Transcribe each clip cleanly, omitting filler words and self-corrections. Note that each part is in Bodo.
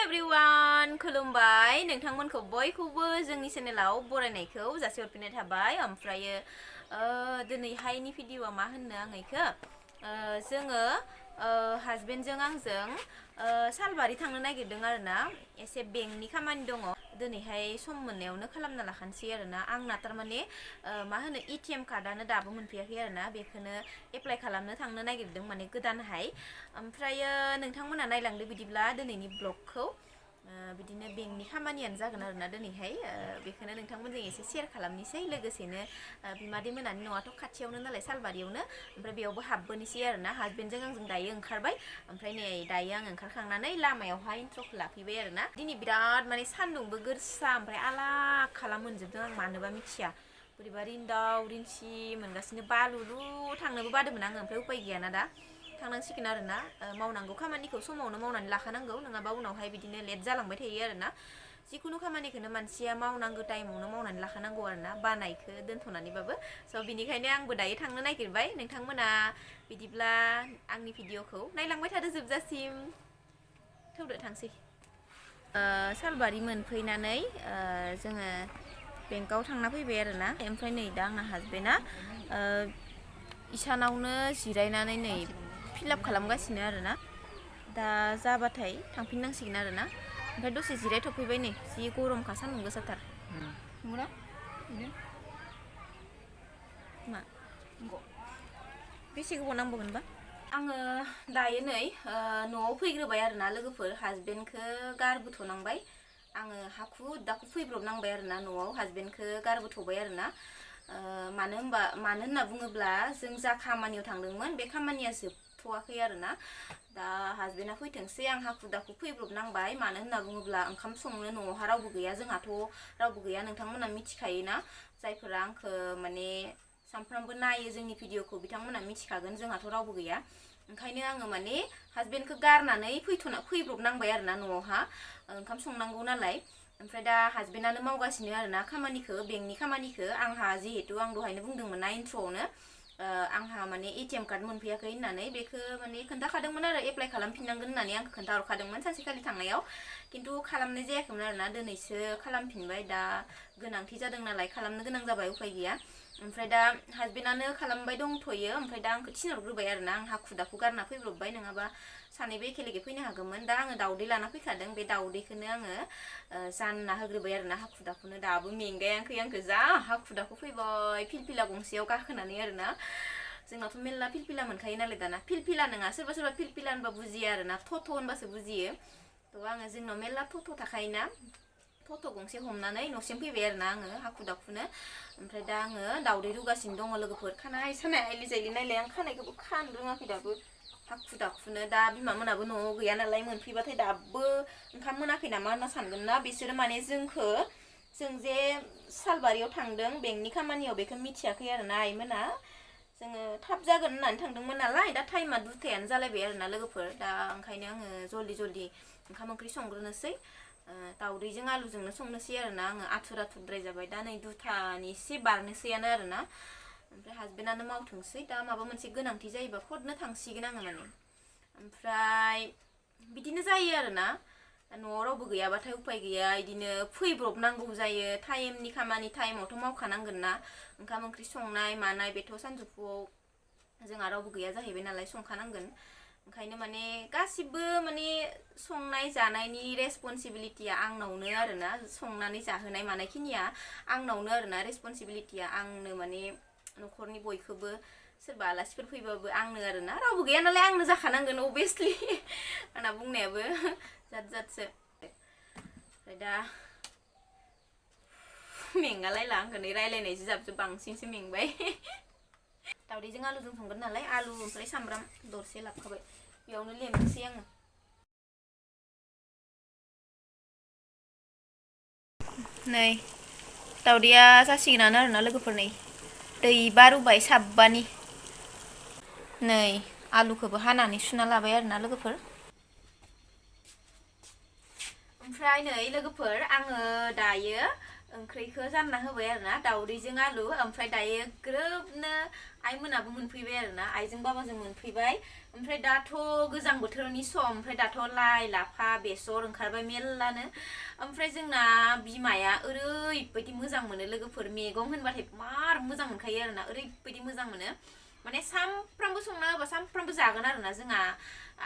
एवरीवन खुलुमबाय नोंथांमोनखौ बयखौबो जोंनि चेनेलाव बरायनायखौ जासिहरफिननाय थाबाय ओमफ्रायो दिनैहायनि भिडिअआ मा होननो आं इखो जोङो हासबेन्डजों आंजों सालबारि थांनो नागिरदों आरोना एसे बेंकनि खामानि दङ दिनैहाय सम मोननायावनो खालामना लाखानोसै आरोना आंना थारमाने मा होनो एटिएम कार्डआनो दाबो मोनफैयाखै आरोना बेखौनो एप्लाइ खालामनो थांनो नागिरदों माने गोदानहाय ओमफ्रायो नोंथांमोना नायलांदो बिदिब्ला दिनैनि ब्लगखौ बिदिनो बेंकनि खामानियानो जागोन आरोना दिनैहाय बेखौनो नोंथांमोनजों एसे शेयार खालामनोसै लोगोसेनो बिमादै मोनानि न'आथ' खाथियावनो नालाय सालबारियावनो ओमफ्राय बेयावबो हाबबोनोसै आरोना हासबेन्डजों आंजों दायो ओंखारबाय ओमफ्राय नै दायो आं ओंखारखांनानै लामायावहाय इन्ट्र'खौ लाफैबाय आरोना दिनै बिराद माने सान्दुंबो गोरसा ओमफ्राय आला खालाम मोनजोबदों आं मानोबा मिथिया बोरैबा रिन्दाव रिनसि मोनगासिनो बालुलु थांनोबो बादोंमोन आङो ओमफ्राय उपाय गैयाना दा थांनांसिगोन आरोना मावनांगौ खामानिखौ समावनो मावनानै लाखानांगौ नङाबा उनावहाय बिदिनो लेट जालांबाय थायो आरोना जिखुनु खामानिखौनो मानसिया मावनांगौ टाइमावनो मावनानै लाखानांगौ आरोना बानायखौ दोनथ'नानैबाबो स' बिनिखायनो आंबो दायो थांनो नागिरबाय नोंथांमोना बिदिब्ला आंनि भिडिअखौ नायलांबाय थादो जोबजासिम थौदो थांसै सालबारि मोनफैनानै जोङो बेंकआव थांना फैबाय आरोना ओमफ्राय नै दा आंना हासबेन्डआ इसानावनो जिरायनानै नै फिलआप खालामगासिनो आरोना दा जाबाथाय थांफिननांसिगोन आरोना ओमफ्राय दसे जिरायथ'फैबाय नै जि गरमखा सान्दुं गोसाथार नंगौना मा बेसे गोबाव नांबावगोनबा आङो दायो नै न'आव फैग्रोबाय आरोना लोगोफोर हासबेन्डखौ गारबोथ'नांबाय आङो हाखु दाखु फैब्रबनांबाय आरोना न'आव हासबेन्डखौ गारबोथ'बाय आरोना मानो होनना बुङोब्ला जों जा खामानियाव थांदोंमोन बे खामानिया जोबथ'वाखै आरोना दा हासबेन्डआ फैथोंसै आं हाखु दाखु फैब्रबनांबाय मानो होनना बुङोब्ला ओंखाम संनो न'आवहा रावबो गैया जोंहाथ' रावबो गैया नोंथांमोना मिथिखायोना जायफोरा आंखौ माने सानफ्रामबो नायो जोंनि भिडिअखौ बिथांमोना मिथिखागोन जोंहाथ' रावबो गैया ओंखायनो आङो माने हासबेन्डखौ गारनानै फैब्रबनांबाय आरोना न'आवहा ओंखाम संनांगौ नालाय ओमफ्राय दा हासबेन्डआनो मावगासिनो आरोना खामानिखौ बेंकनि खामानिखौ आंहा जिहेतु आं दहायनो बुंदोंमोन ना इन्ट्र'आवनो आंहा माने एटिएम कार्ड मोनफैयाखै होननानै बेखौ माने खोन्थाखादोंमोन आरो एप्लाइ खालामफिननांगोन होननानै आंखौ खोन्थाहरखादोंमोन सानसेखालि थांनायाव खिन्थु खालामनाय जायाखैमोन आरोना दिनैसो खालामफिनबाय दा गोनांथि जादों नालाय खालामनो गोनां जाबाय उपाय गैया ओमफ्राय दा हासबेन्डआनो खालामबाय दंथ'यो ओमफ्राय दा आंखौ थिनहरग्रोबाय आरोना आं हाखु दाखु गारना फैब्रबबाय नङाबा सानैबो एखेलेगे फैनो हागौमोन दा आङो दाउदै लाना फैखादों बे दाउदैखौनो आङो जानना होग्रोबाय आरोना हाखु दाखुनो दाबो मेंगायाखै आंखौ जा हाखु दाखु फैबाय फिलफिला गंसेयाव गाखोनानै आरोना जोंनावथ' मेल्ला फिलफिला मोनखायो नालाय दाना फिलफिला नङा सोरबा सोरबा फिलफिला होनबा बुजिया आरोना थथ' होनबासो बुजियो थ' आङो जोंनाव मेल्ला थथ' थाखायोना थथ' गंसे हमनानै न'सिम फैबाय आरोना आङो हाखु दाखुनो ओमफ्राय दा आङो दाउदै रुगासिनो दङ लोगोफोर खानाय सानाय आइलि जाइलि नायलाय आं खानायखौबो खानो रोङाखै दाबो हाखु दाखुनो दा बिमामोनाबो न'आव गैया नालाय मोनफैबाथाय दाबो ओंखाम मोनाखै नामा होनना सानगोन ना बिसोरो माने जों जे सालबारियाव थांदों बेंकनि खामानियाव बेखौ मिथियाखै आरोना आइमोना जोङो थाब जागोन होननानै थांदोंमोन नालाय दा टाइमा 2थायानो जालायबाय आरोना लोगोफोर दा ओंखायनो आङो जल्दि ओंखाम ओंख्रि संग्रोनोसै दाउदैजों आलुजोंनो संनोसै आरोना आङो आथुर आथुरद्राय जाबाय दा नै 2थानि एसे बारनोसैयानो आरोना ओमफ्राय हासबेन्डआनो मावथोंसै दा माबा मोनसे गोनांथि जायोबा फदनो थांसिगोन आङो माने ओमफ्राय बिदिनो जायो आरोना न'आव रावबो गैयाबाथाय उपाय गैया बिदिनो फैब्रबनांगौ जायो टाइमनि खामानि टाइमावथ' मावखानांगोन ना ओंखाम ओंख्रि संनाय मानाय बेथ' सानजौफुआव जोंहा रावबो गैया जाहैबाय नालाय संखानांगोन ओंखायनो माने गासिबो माने संनाय जानायनि रेसपन्सिबिलिटिया आंनावनो आरोना संनानै जाहोनाय मानायखिनिया आंनावनो आरोना रेसपन्सिबिलिटिया आंनो माने न'खरनि बयखौबो सोरबा आलासिफोर फैबाबो आंनो आरोना रावबो गैया नालाय आंनो जाखानांगोन अभियासलि आंना बुंनायाबो जादसो ओमफ्राय दा मेंगालायला आंखौ नै रायलायनायसो जाबसो बांसिनसो मेंबाय दाउदैजों आलुजों संगोन नालाय आलु ओमफ्राय सामब्राम दरसे लाबोखाबाय बेयावनो लेमनोसै आङो नै दाउदैया जासिगोनानो आरोना लोगोफोर नै दैबा रुबाय साबबानि नै आलुखौबो हानानै सुना लाबाय आरोना लोगोफोर ओमफ्राय नै लोगोफोर आङो दायो ओंख्रिखौ जानना होबाय आरोना दाउदैजों आलु ओमफ्राय दायो ग्रोबनो आइमोनाबो मोनफैबाय आरोना आइजों बाबाजों मोनफैबाय ओमफ्राय दाथ' गोजां बोथोरनि सम ओमफ्राय दाथ' लाइ लाफा बेसर ओंखारबाय मेल्लानो ओमफ्राय जोंना बिमाया ओरैबायदि मोजां मोनो लोगोफोर मैगं होनबाथाय मार मोजां मोनखायो आरोना ओरैबायदि मोजां मोनो माने सामफ्रामबो संना होबा सामफ्रामबो जागोन आरोना जोंहा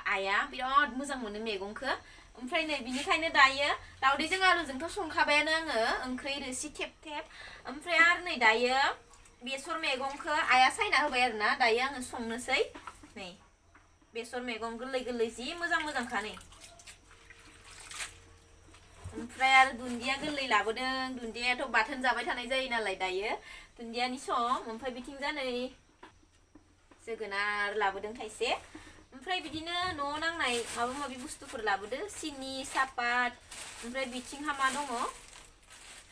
आइया बिराद मोजां मोनो मैगंखौ ओमफ्राय नै बिनिखायनो दायो दाउदैजों आलुजोंथ' संखाबायानो आङो ओंख्रि रोसि थेब थेब ओमफ्राय आरो नै दायो बेसर मैगंखौ आइया सायना होबाय आरोना दायो आङो संनोसै नै बेसर मैगं गोरलै गोरलै जि मोजां मोजांखा नै ओमफ्राय आरो दुन्दिया गोरलै लाबोदों दुन्दियाथ' बाथोन जाबाय थानाय जायो नालाय दायो दुन्दियानि सम ओमफ्राय बिथिंजा नै जोगोनार लाबोदों थाइसे ओमफ्राय बिदिनो न'आव नांनाय माबा माबि बुस्थुफोर लाबोदो सिनि सापात ओमफ्राय बिथिंहा मा दङ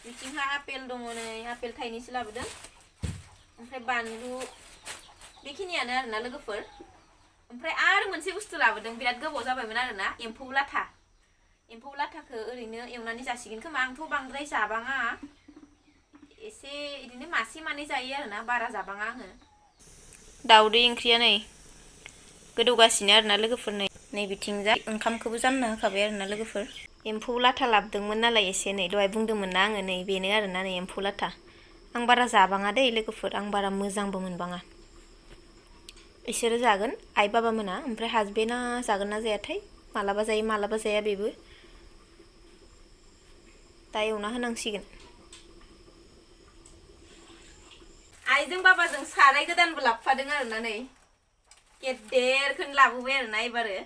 बिथिंहा आपेल दङ नै आपेल थाइनैसो लाबोदों ओमफ्राय बानलु बेखिनियानो आरोना लोगोफोर ओमफ्राय आरो मोनसे बुस्थु लाबोदों बिराद गोबाव जाबायमोन आरोना एम्फौ लाथाखौ ओरैनो एवनानै जासिगोन खोमा आंथ' बांद्राय जाबाङा एसे बिदिनो मासे मानै जायो आरोना बारा जाबाङा आङो दाउदै ओंख्रिया नै गोदौगासिनो आरोना लोगोफोर नै बिथिंजा ओंखामखौबो जानना होखाबाय आरोना लोगोफोर एम्फौ लाथा लाबोदोंमोन नालाय एसे नै दहाय बुंदोंमोन ना आङो नै बेनो आरोना नै एम्फौ लाथा आं बारा जाबाङा दै लोगोफोर आं बारा मोजांबो मोनबाङा इसोरो जागोन आइ बाबा मोना ओमफ्राय हासबेन्डआ जागोन ना जायाथाय मालाबा जायो मालाबा जाया बेबो दा एवना होनांसिगोन आइजों बाबाजों साराय गोदानबो लाबोफादों आरोना नै गेदेरखौनो लाबोबाय आरोना एबारो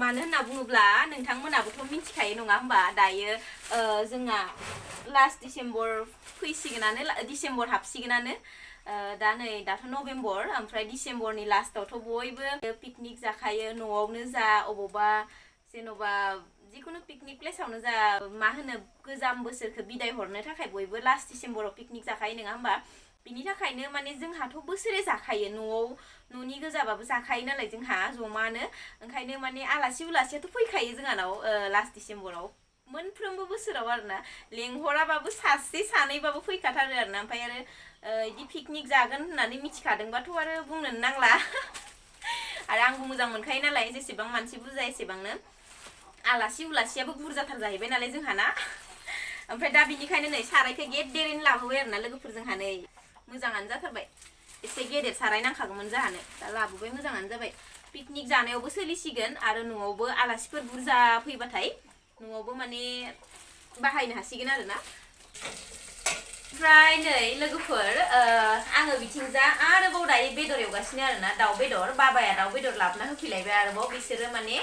मानो होनना बुङोब्ला नोंथांमोनाबोथ' मिथिखायो नङा होमबा दायो जोंना लास्ट डिसेम्बर फैसिगोनानो डिसेम्बर हाबसिगोनानो दा नै दाथ' नभेम्बर ओमफ्राय डिसेम्बरनि लास्टआवथ' बयबो पिकनिक जाखायो न'आवनो जा अबावबा जेन'बा जिखुनु पिकनिक प्लेसावनो जा मा होनो गोजाम बोसोरखौ बिदाय हरनो थाखाय बयबो लास्ट डिसेम्बराव पिकनिक जाखायो नङा होमबा बिनि थाखायनो माने जोंहाथ' बोसोरे जाखायो न'नि गोजाबाबो जाखायो नालाय जोंहा जमानो ओंखायनो माने आलासि उलासियाथ' फैखायो जोंहानाव लास्ट डिसेम्बराव मोनफ्रोमबो बोसोराव आरोना लेंहराबाबो सासे सानैबाबो फैखाथारो आरोना ओमफ्राय आरो बिदि पिकनिक जागोन होननानै मिथिखादोंबाथ' आरो बुंनोनो नांला आरो आंबो मोजां मोनखायो नालाय जेसेबां मानसि बुरजा एसेबांनो आलासि उलासियाबो बुरजाथार जाहैबाय नालाय जोंहाना ओमफ्राय दा बिनिखायनो नै सारायखौ गेदेरैनो लाबोबाय आरोना लोगोफोर जोंहा नै मोजाङानो जाथारबाय एसे गेदेर साराय नांखागौमोन जाहानो दा लाबोबाय मोजाङानो जाबाय पिकनिक जानायावबो सोलिसिगोन आरो न'आवबो आलासिफोर बुरजा फैबाथाय न'आवबो माने बाहायनो हासिगोन आरोना ओमफ्राय नै लोगोफोर आङो बिथिंजा आरोबाव दायो बेदर एवगासिनो आरोना दाउ बेदर बाबाया दाउ बेदर लाबोना होफैलायबाय आरोबाव बिसोरो माने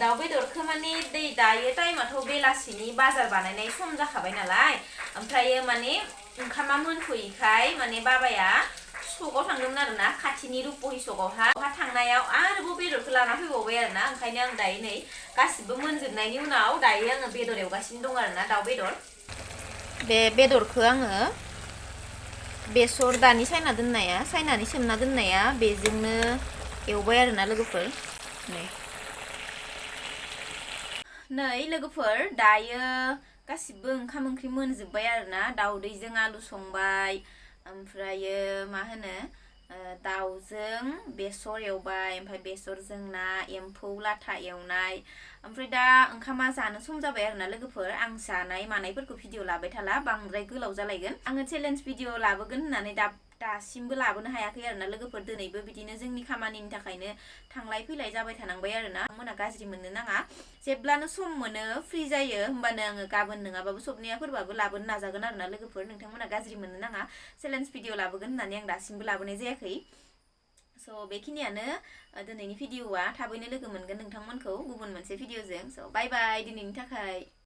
दाउ बेदरखौ माने दायो टाइमाथ' बेलासिनि बाजार बानायनाय सम जाखाबाय नालाय ओमफ्रायो माने ओंखामा मोनथ'यैखाय माने बाबाया सकआव थांदोंमोन आरोना खाथिनि रुपहि सकआवहा थांनायाव आरोबाव बेदरखौ लाना फैबावबाय आरोना ओंखायनो आं दायो नै गासिबो मोनजोबनायनि उनाव दायो आङो बेदर एवगासिनो दं आरोना दाउ बेदर बे बेदरखौ आङो बेसर दानि सायनानै सोमना दोननाया बेजोंनो एवबाय आरोना लोगोफोर नै लोगोफोर दायो गासिबो ओंखाम ओंख्रि मोनजोब्बाय आरोना दाउदैजों आलु संबाय ओमफ्रायो मा होनो दाउजों बेसर एवबाय ओमफ्राय बेसरजों ना एम्फौ लाथा एवनाय ओमफ्राय दा ओंखामा जानो सम जाबाय आरोना लोगोफोर आं जानाय मानायफोरखौ भिडिअ लाबाय थाला बांद्राय गोलाव जालायगोन आङो चेलेन्ज भिडिअ लाबोगोन होननानै दासिमबो लाबोनो हायाखै आरोना लोगोफोर दिनैबो बिदिनो जोंनि खामानिनि थाखायनो थांलाय फैलाय जाबाय थानांबाय आरोना मोना गाज्रि मोननो नाङा जेब्लानो सम मोनो फ्रि जायो होमबानो आङो गाबोन नङाबाबो सबनियाफोरबाबो लाबोनो नाजागोन आरोना लोगोफोर नोंथांमोना गाज्रि मोननो नाङा चेलेन्ज भिडिअ लाबोगोन होननानै आं दासिमबो लाबोनाय जायाखै स' बेखिनियानो दिनैनि भिडिअआ थाबैनो लोगो मोनगोन नोंथांमोनखौ गुबुन मोनसे भिडिअजों स' बाय बाय दिनैनि थाखाय